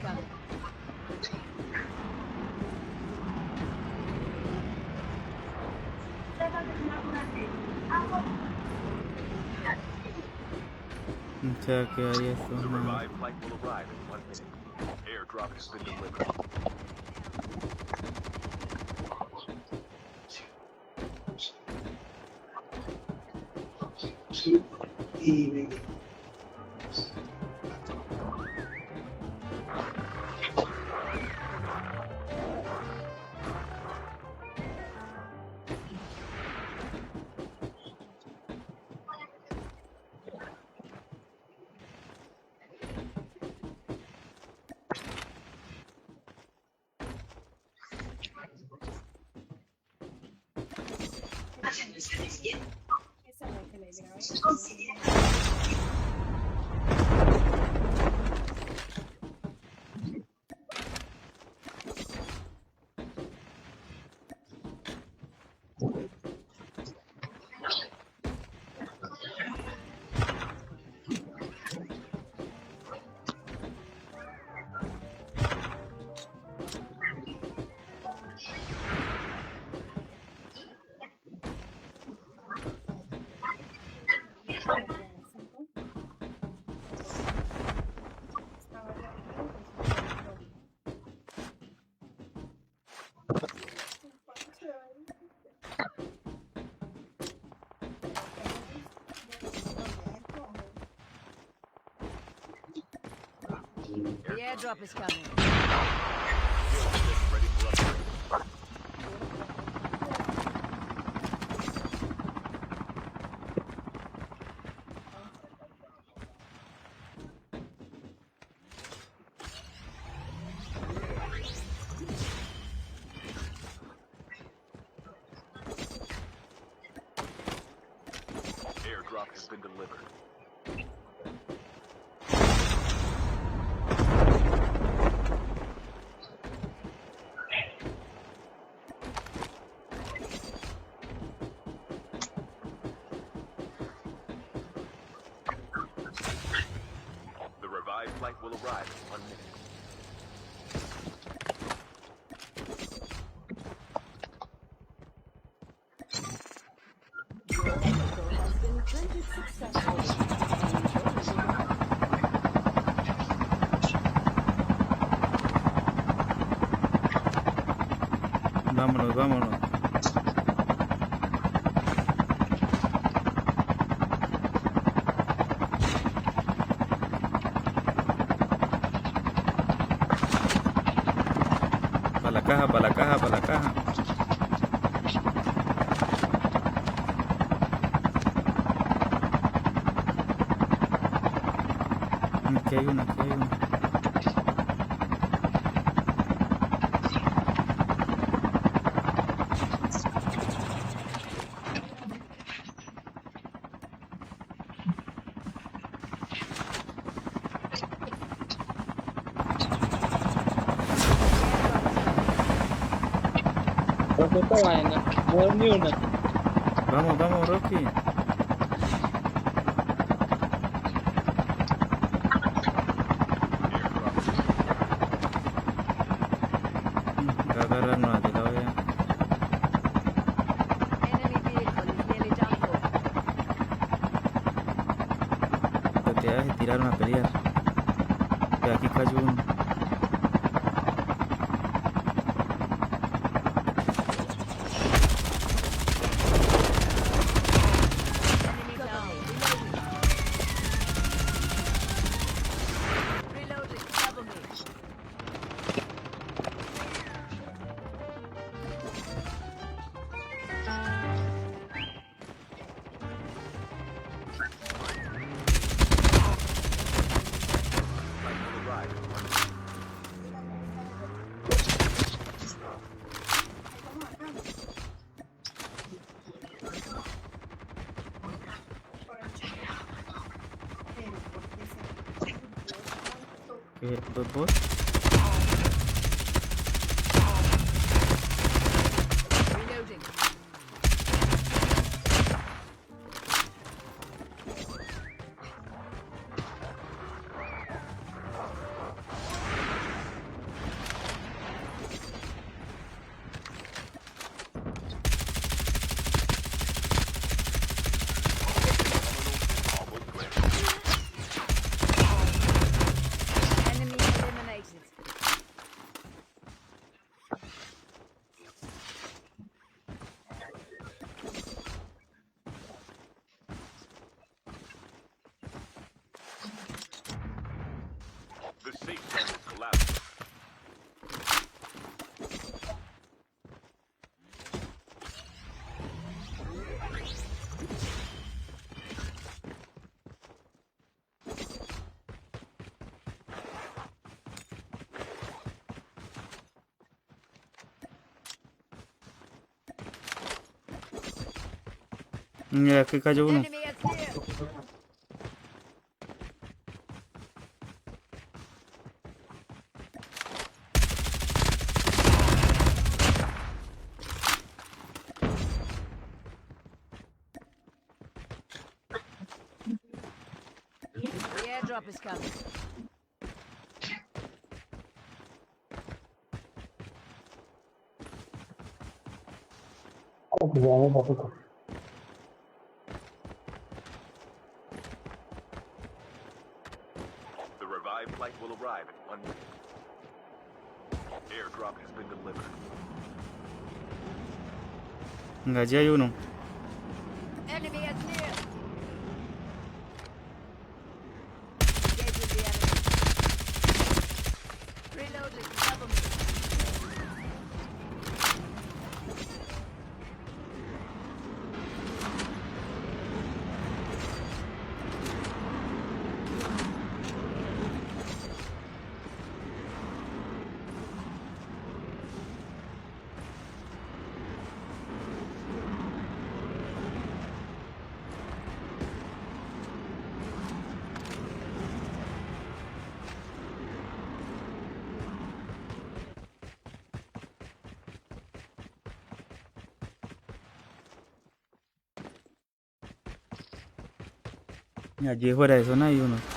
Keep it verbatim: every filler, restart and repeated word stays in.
coming. Attack area for now. The revived flight will arrive in one minute. Airdrop has been delivered. The airdrop is coming. Airdrop has been delivered. The revived flight will arrive in one minute. Your vehicle has been printed successfully. Vámonos, vámonos. Para la caja, para la caja, para la caja. Aquí hay una, aquí hay una. Vamos, vamos, Rocky. Kakara no ate kau ia. Enemy vehicle is nearly done for. Ko te ahi tirano a peria. Pe aki kajun. Enemy down. Reloading. Reloading. Cover me. Okay, the boss. Reloading. Ia, ke kai unu. Enemy is here. The airdrop is coming. The revived flight will arrive in one minute. Airdrop has been delivered. Ngā jai unu. Enemy is near. Engaging the enemy. Reloading. Cover me. Ia, je hora e sona i uno.